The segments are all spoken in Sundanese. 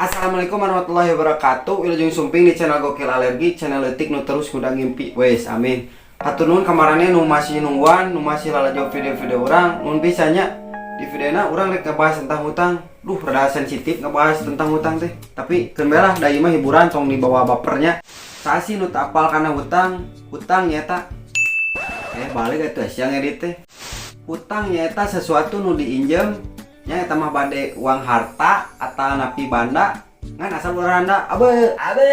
Assalamualaikum warahmatullahi wabarakatuh. Wilujeng sumping di channel Gokil Alergi, channel leutik nu terus ngundang ngimpi. Wes, amin. Hatur nuhun ka maraneh nu masih nungguan, nu masih lalajo video-video urang. Nuhun pisan nya. Di videona urang rek ngebahas tentang hutang. Duh, rada sensitif ngebahas tentang hutang teh. Tapi keun bae lah, da ieu mah hiburan, tong dibawa bapernya. Saha sih nu teu apal kana hutang? Hutang nyata. Balik atuh siang edit teh. Hutang nyaeta sesuatu nu diinjem nya, eta mah bade uang, harta atau napi banda, ngan asal urang abe abe.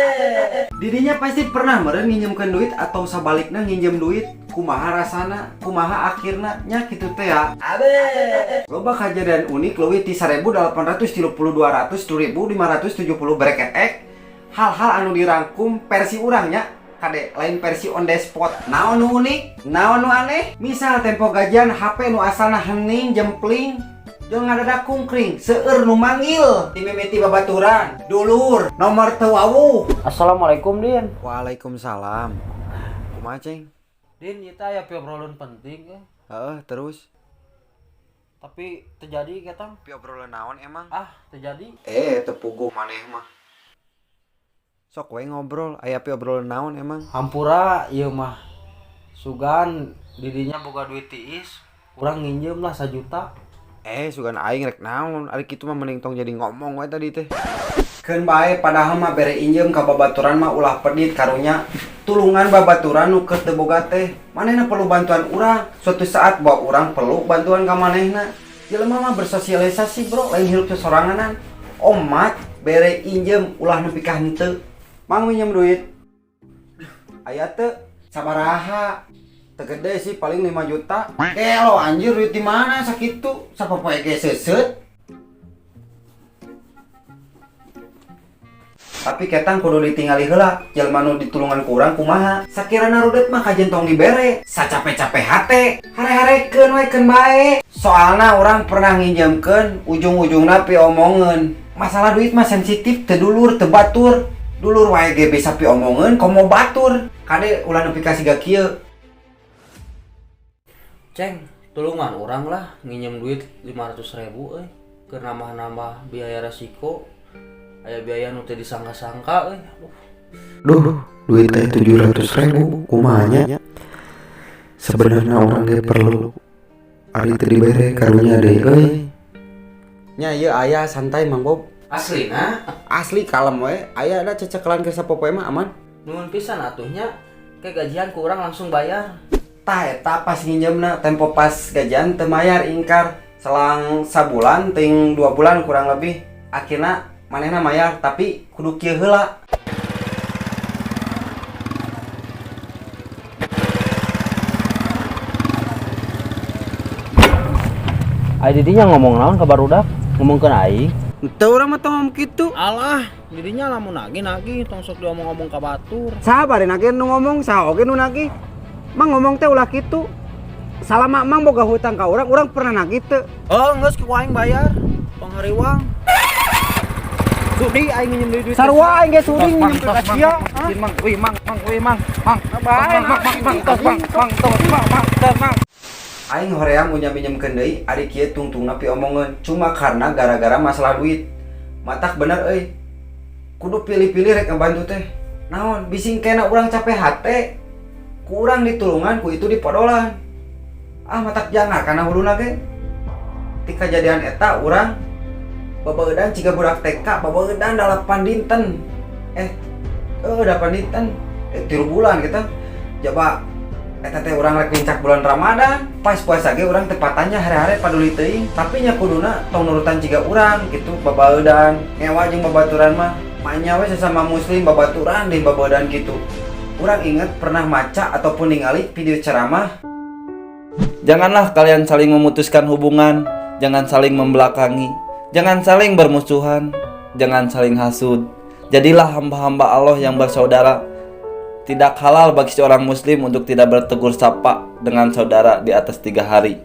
Didinya pasti pernah meureun nginjemkeun duit atau sabalikna nginjem duit. Kumaha rasana, kumaha akhirna nya, kitu teh ya. Abe, loba kejadian unik leuwih ti 1830 200 2570 bracket ek hal-hal anu dirangkum versi urang nya, kade, lain versi on the spot. Naon nu unik, naon nu aneh? Misal tempo gajian, HP nu asalna hening jempling jeung ngadadak kungkring, seueur nu manggil ti mimiti babaturan, dulur, nomor teu wawuh. Assalamualaikum, Din. Waalaikumsalam. Kumaha, Ceng? Din, ieu teh aya obrolan penting eh. Heeh, terus? Tapi terjadi ketang. Pi obrolan naon emang? Ah, terjadi. Eh, teu puguh maneh mah. Sok we ngobrol, aya pi obrolan naon emang? Hampura ieu mah. Sugan didinya boga duit tiis, urang nginjem lah 1 juta. Eh, sugan aing rek naon? Ari kitu mah mending tong jadi ngomong we tadi teh. Keun bae, padahal mah bere injem ka babaturan mah ulah pedit, karunya. Tulungan babaturan nu keur teu boga teh. Manehna perlu bantuan urang. Suatu saat bawa urang perlu bantuan ka manehna. Jelema mah bersosialisasi, bro, lain hirup sesoranganan. Omat bere injem ulah nepi ka henteu. Mang, minjem duit. Aya teu? Sabaraha? Teu gede sih, paling 5 juta. Gelo anjir, duit di mana sakitu? Sapopoe ge seuseut. Tapi ketang kudu ditingali heula, jelema nu ditulungan ku urang kumaha. Sakirana rudet mah kajen tong dibere, sacape-cape hate, hare-harekeun we, keun bae. Soalna urang pernah nginjemkeun, ujung-ujungna piomongeun. Masalah duit mah sensitif, teu dulur, teu batur. Dulur wae ge bisa piomongeun, komo batur. Kade, ulah nepi ka siga kieu. Ceng, tulungan urang lah nginjem duit 500 ribu euy. Keur nambah-nambah biaya resiko. Aya biaya nu teu disangka-sangka euy. Aduh. Duh, duit teh 700 ribu, kumaha nya? Sebenarnya urang ge perlu. Ari teu dibere karunya deui euy. Nya ieu aya, santai, Mang Bob. Aslina? Asli, kalem we. Aya da cecekelan ke sapopoe mah aman. Nuhun pisan atuh nya. Kayak gajian ku urang langsung bayar. Tah, eta pas nginjemna tempo pas gajian teu mayar, ingkar. Selang sabulan ting 2 bulan kurang lebih, akhirnya manehna mayar, tapi kudu kieu heula. Ai didinya ngomong naon ka barudak? Ngomongkeun aing. Teu, urang mah tong ngomong kitu. Alah, didinya lamun nagih nagih, tong sok diomong-omong ka batur. Saha bari nagih nu ngomong, saha oge nu nagih? Mang, ngomong teh ulah kitu. Salama Mang boga hutang ka urang, urang pernah nagih teu? Oh, geus, ku aing bayar. Tong hariwang. Sudi aing nginjem duit. Sarua, aing ge sudi nginjem ka sia. Mang, wih mang, mang, wih mang, mang. Bae, Mang, mang, mang, tos, mang, mang, tos, mang, mang, tos, mang. Aing hoream punya minjemkeun deui, ari kieu tungtungna piomongeun cuma karena gara-gara masalah duit. Matak bener euy. Kudu pilih-pilih rek ngebantu teh. Naon, bising kena urang capek hate. Ku urang ditulungan, ku itu dipodolan. Ah, matak jangan karena huluna ge. Ti kejadian eta urang babaeudan ciga budak TK, babaeudan 8 dinten. Eh, 8 dinten. Eh, 3 bulan gitu. Coba eta teh urang rek nincak bulan Ramadan, pas puasa ge urang teu patanya, hare-hare paduli teuing, tapi nya kuduna tong nurutan jiga urang gitu, babaeudan ngewa jeung babaturan mah. Manya we sesama muslim babaturan deui babaeudan gitu. Urang inget pernah maca ataupun ningali video ceramah. Janganlah kalian saling memutuskan hubungan, jangan saling membelakangi, jangan saling bermusuhan, jangan saling hasud. Jadilah hamba-hamba Allah yang bersaudara. Tidak halal bagi seorang muslim untuk tidak bertegur sapa dengan saudara di atas 3 hari.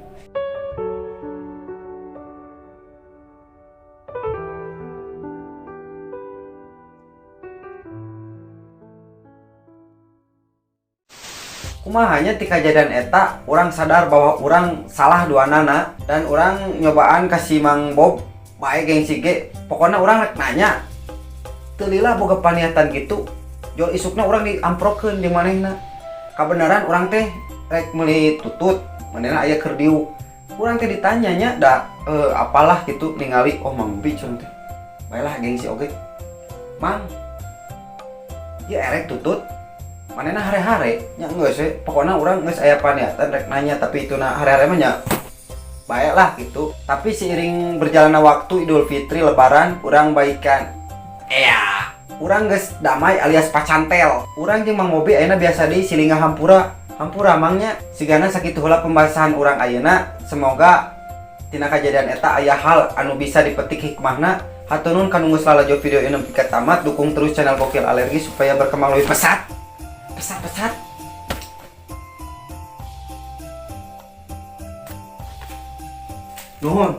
Kumaha nya, ti kejadian eta urang sadar bahwa urang salah dua nana dan urang nyobaan kasih Mang Bob bae gengsi ge, pokoknya urang rek nanya. Teu lila boga paniatan gitu. Jol isukna urang diamprokeun di manehna. Kabeneran urang teh rek meuli tutut, manehna aya keur diuk. Urang teh ditanya nya da apalah gitu ningali oh Mang Bobi cenah teh. Baelah gengsi oge. Mang, ieu erek tutut. Manehna hare-hare nya geus we. Pokona urang geus aya paniatan rek nanya tapi itu na hare-hare mah nya baiklah gitu. Tapi seiring berjalannya waktu Idul Fitri Lebaran urang baikan. Ea, urang geus damai alias pacantel. Urang jeung Mang Bobi ayeuna biasa deui silih ngahampura. Hampura mangnya sigana sakitu heula pembahasan urang ayeuna. Semoga tina kajadian eta aya hal anu bisa dipetik hikmahna. Hatur nuhun kanu geus lalajo video ieu nepi ka tamat. Dukung terus channel Gokil Alergi supaya berkembang lebih pesat. Pesat-pesat. Nuhun.